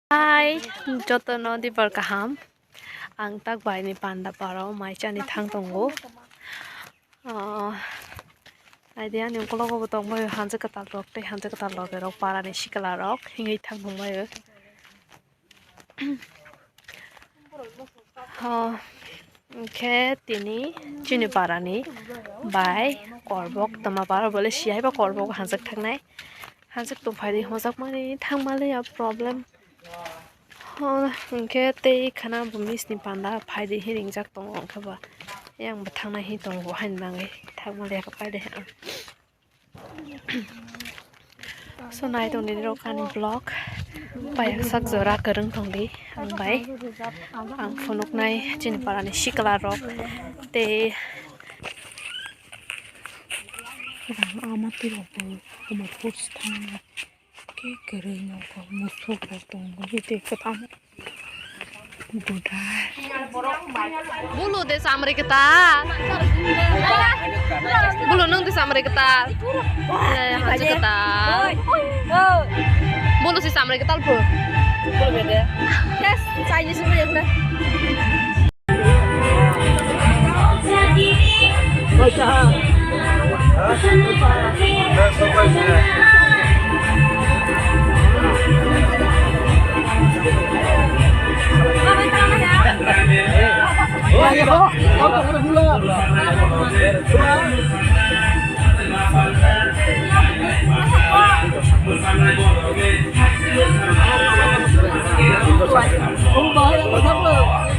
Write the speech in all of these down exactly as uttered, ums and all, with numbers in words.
Hai, jotono dibor kaham. Ang tak baini panda parao mai chani thang tongo. Ah, naidi ani ukologo bo tongbaio hanjak kwtal rok tei hanjak kwtal rok, rok parani sikla rok hingwi thang tongbaio. Oh, hwnkhe tini chini parani bai korbok tongma para bole siyaiba korbok hanjak thangnai. Hanjak tongphai di, hojak mani thangma le ya problem. Oh, hwnkhe tei khana bo miss ni panda phai di hinwi ringjak tongo, hwnkhe ba yang bo thangnai hin tongo haini bagwi thangma le ya khe phai di. So, nai tongdi nirok ani vlog. Payak sak jora kwrwng tongdi ang bai. Ang phunuknai chini parani sikla rok tei ama twi rok bo tongma post thang khe kwrwng nokho musuk rok tongo tei kwthang. Bulu de samre keta. Bulu nung de samre keta. Eh, haji keta. Bulu si samre keta bu. Bulu bede. Yes, Chinese bulu ya.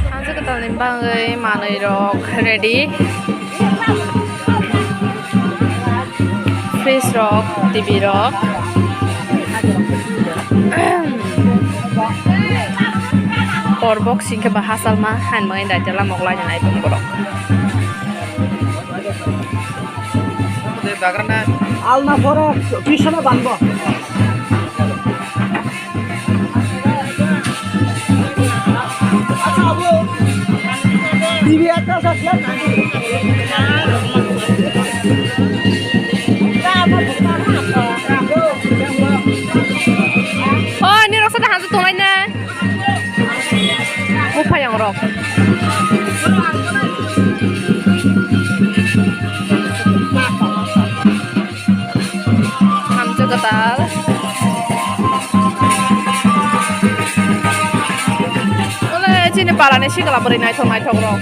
Hanjak kwtalni bagwi manwi rok ready. Fridge rok, T V rok. Korbok singkhe ba hasalma han mangai daitala moklai nai tong borok. Alna pore pisona banbo. Oh, ini rasa dah hantu tolai na. Buphayang rok. Hamjak kwtal. Ole, chini parani sikla bwrwi naithok naithok rok.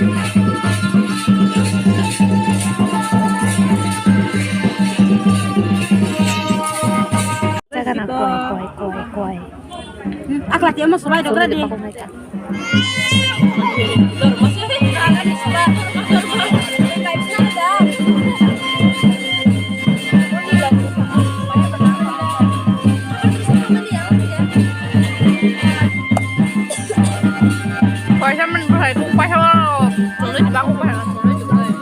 Jaga na koi, koi, koi, koi. Akla tiya mo solai dogra di. Paisa man bahai, paisa waro. Toloi di bangko bahai, toloi di bahai.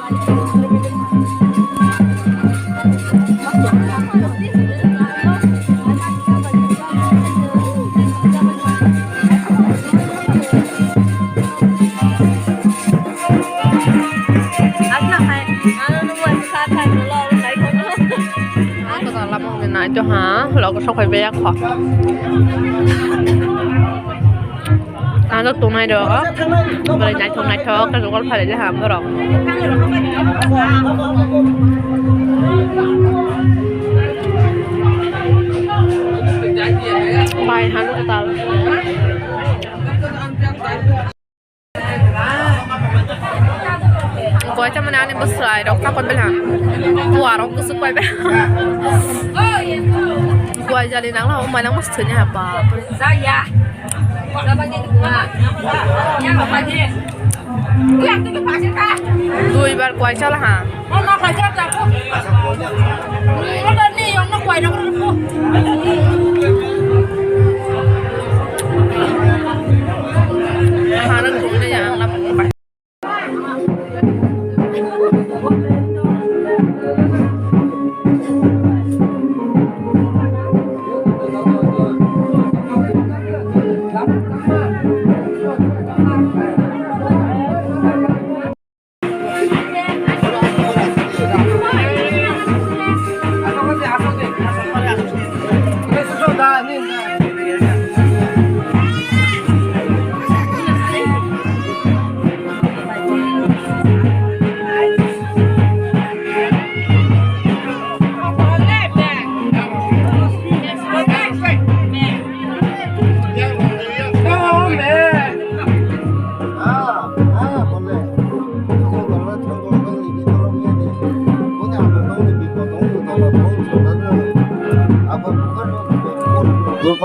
Ang to lama uni nai to ha, logo sok phai baya kho. Ang to tongnai do, bwrwi naithok naithok khe jogol phalai de ha borok. Bai hanu kwtal. Koi chamani ani bwsai rok chakon belha. Tua rok kusuk pai belha. Koi jali nang la, umai nang mas thuni ha, bapre. Duibar koi chala ha.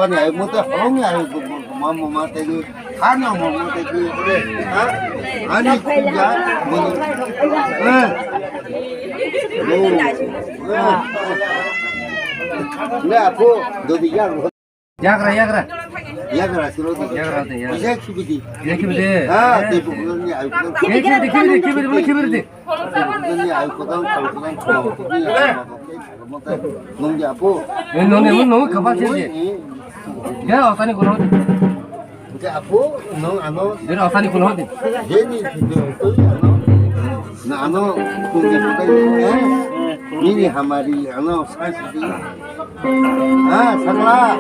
Ani ai mo te holong ni ai mo mo ma te ni. Ano mo mo te ni. Ha? Ani kuya. Eh. Le apo do di ya. Yagra, yagra. Yagra silo di. Yagra de, yagra. Bisa kibidi. Ya kibidi. Ah, te bukan ni ai. Ya kibidi, kibidi, kibidi, kibidi. Nungya apo. Eh, nungya, nungya kapal sih. Ya, osani kuno. Nungya apo, nung ano. Jadi osani kuno di. Jadi, na ano, nungya apo, eh. Ini hamari, ano, sansi. Ah, sakla.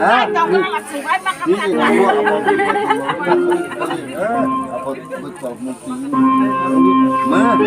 Ah, ini. Ini, apo, apo. Ah, apo.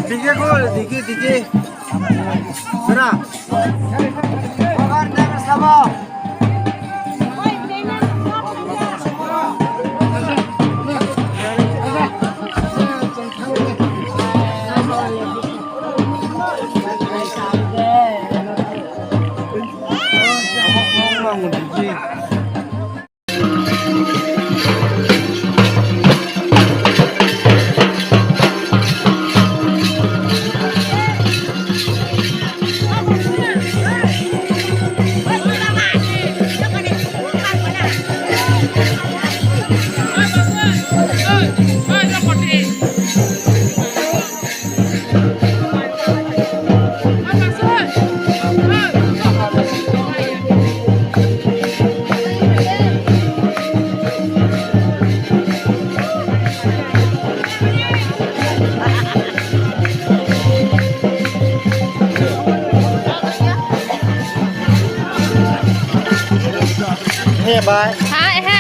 Dije ko, dije, dije. Sera. He bai. Ha, he.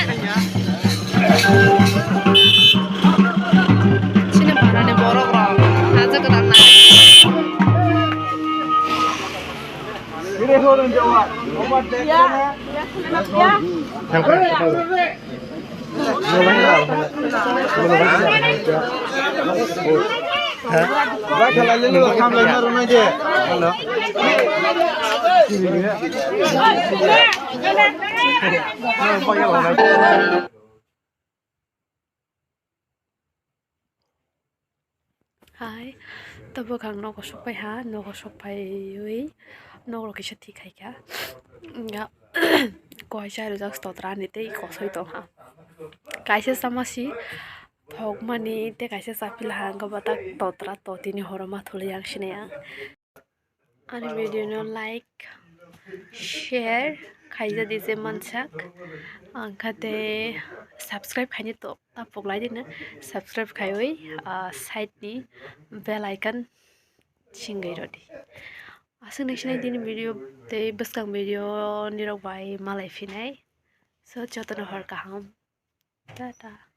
Hai, tabuk ang nogo sokpai ha, nogo sokpaiwi nogo kisa thik khai kha. Nga koisa rijak totra ni tei kosoi tong ha. Kaisa sama si thokmani tei kaisa chapila ha, wngkha bo tak totra totini horo ma thuli yang sinai ang. Ani video no like, share khaija di je mansak, angkha tei subscribe khaini to ta puklai dino, subscribe khaiwi, ah, side ni bell icon chingwi rodi. Aswk nai sinai tini video tei bwskang video nirok bai malai phinai. So jotono hor kaham. Tata.